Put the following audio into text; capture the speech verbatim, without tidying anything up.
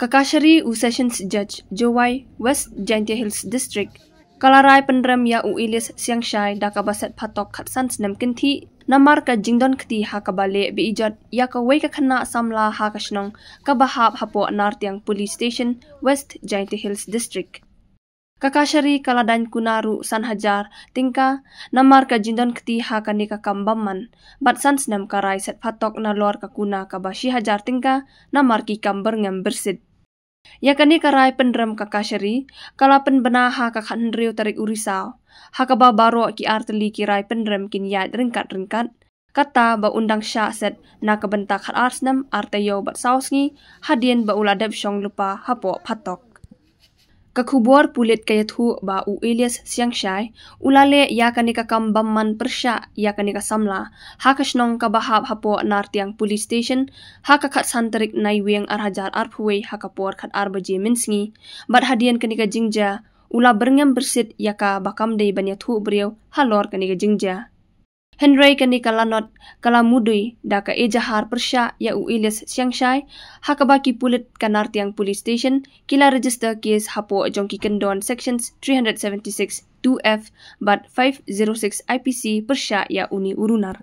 Ka kashari u Sessions Judge Jowai, West Jaintia Hills District, ka la rai pynrem ïa u Elias Siangshai da kaba set phatok khatsan snem kynthih namar ka jingdon kti ha kaba leh be ijot ïa kawei ka khynnah samla ha ka shnong kaba hap hapoh Nartiang Police Station, West Jaintia Hills District. Ka kashari ka la daiñ kuna ruh san hajar tyngka namar ka jingdon kti ha kane ka kam bymman, bad san snem ka rai set phatok nalor ka kuna kaba shi hajar tyngka namar ki kam byrngem byrsit. Ïa kane ka rai pynrem ka kashari ka la pynbna ha ka khathynriew tarik u Risaw, ha kaba baroh ki artylli ki rai pynrem kin ïaid ryngkat ryngkat. Kata ba un dang shah set na ka bynta khatar snem, ar taïew bad saw sngi hadien ba u la dep shong lypa hapoh phatok. Ka khubor pulit ka ïathuh ba u Elias Siangshai u la leh ïa kane ka kam bymman pyrshah ïa kane ka samla ha ka shnong kaba hap hapoh Nartiang Police Station ha ka khatsan tarik Naiwieng ar hajar arphew wei ha ka por khatar baje mynsngi, bad hadien kane ka jingjia u la byrngem byrsit ïa ka ba kam dei ban ïathuh briew halor kane ka jingjia. Hynrei kane ka lanot ka la mudui da ka ejahar pyrshah ïa u Elias Siangshai, ha kaba ki pulit ka Nartiang Police Station ki la register case hapoh jong ki kyndon sections three hundred seventy-six two F bad five zero six I P C pyrshah ïa une u runar.